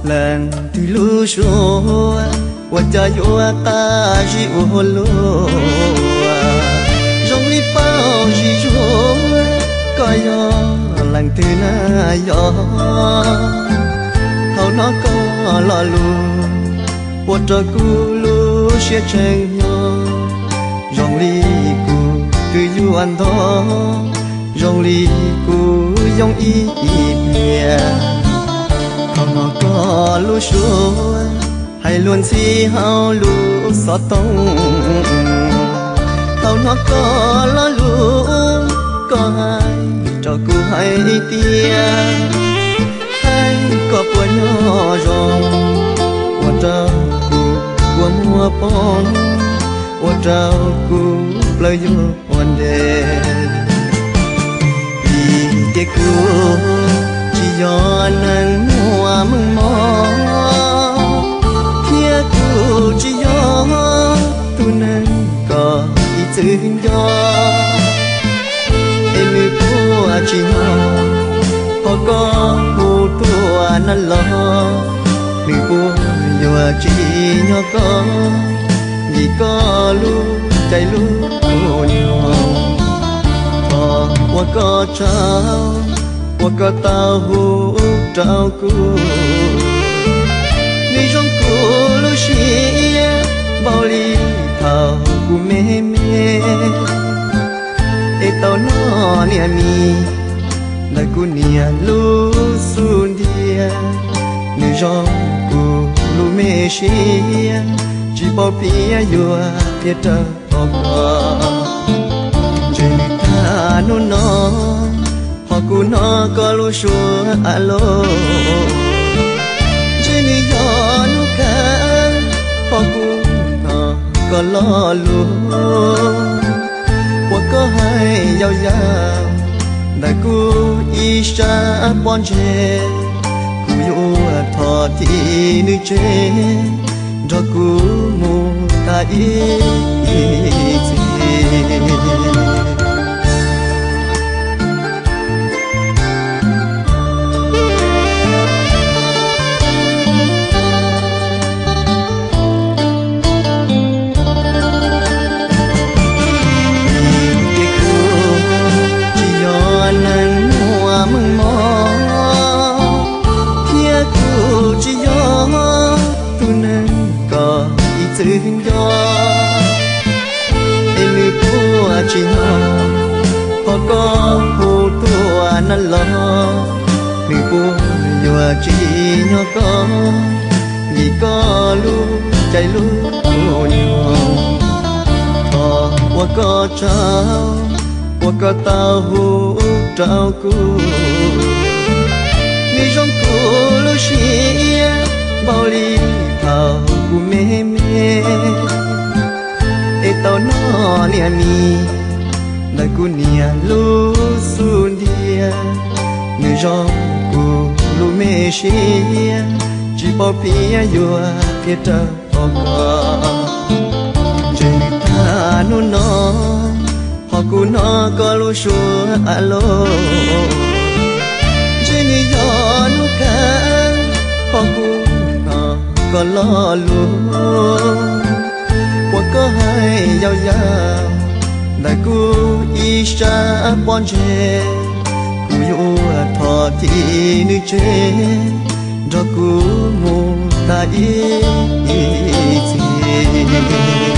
Leej twg lub suab ua cas yuav qab zib ua luaj, zoo li paub zib zuag, koj yog leej twg na yog? Thaum hnov koj lo lus ua rau kuv lub siab tseem nyo, zoo li kuv twb yuav ntog, zoo li kuv yoo ib pliag. Thaum hnov koj lub suab hais luag ntxhi hauv lub xov tooj, thaum hnov koj lo lus koj hais rau kuv hais tias, hais koj puas nyob zoo, ua rau kuv kua muag poob, ua rau kuv plawv yuav ua nres. Vim tias kuv tsis yog neeg muaj meej mom, thiab kuv tsis yog tus neeg koj ib txwm nco. Es nws puas tsis hnov qhov koj hu tuaj na los? Nws puas yuav tsis nyob koj, vim koj lub caij lub nyoog, qhov uas koj tsaug, uas koj tau hu rau kuv, nws zoo kuv lub siab npaum li thaum kuv me me, es tau noj niam mis ntawm kuv niam lub xub ntiag. Nws zoo kuv lub me siab, tsis paub piav yuav piav rau qhov koj. Ntshe nws tag hnub no, qhov kuv hnov koj lub suab a loj, ntshe nws yog hnub kawg, qhov kuv hnov koj lo lus uas koj hais yau yau ntawm kuv ib sab pob ntseg. Kuv yuav thov thim nws tseg nrog kuv mus tag ib txhis. Vim tias kuv tsis yog neeg muaj meej mom, thiab kuv tsis yog tus neeg koj ib txwm nco. Es nws puas tsis hnov qhov koj hu tuaj na los? Nws puas yuav tsis nyob koj, vim koj lub caij lub nyoog, qhov uas koj tsaug, uas koj tau hu rau kuv, nws zoo kuv lub siab npaum li thaum kuv me me, es tau noj niam mis ntawm kuv niam lub xub ntiag. Nws zoo kuv lub me siab, tsis paub piav yuav piav rau qhov koj. Ntshe nws tag hnub no, qhov kuv hnov koj lub suab a loj, ntshe nws yog hnub kawg, qhov kuv hnov koj lo lus uas koj hais yau yau ntawm kuv ib sab pob ntseg. Kuv yuav thov thim nws tseg nrog kuv mus tag ib txhis.